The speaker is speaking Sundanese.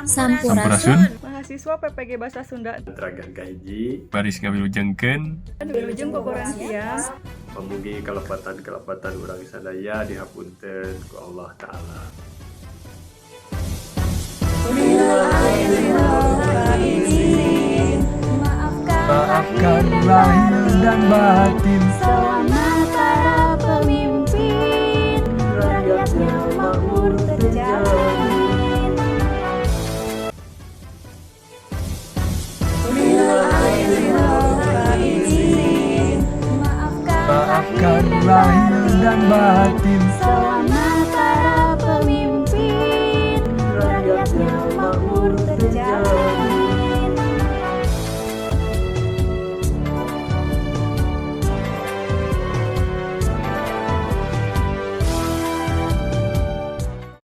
Sampurasun. Mahasiswa PPG Bahasa Sunda. Teragan kahiji. Baris ngawilujengkeun. Wilujeng kokoran siang. Pamugi kalepatan-kalepatan urang sadaya dihapunten ku Allah Ta'ala. Minal aidin wal faizin. Maafkan lahir dan batin. Selamat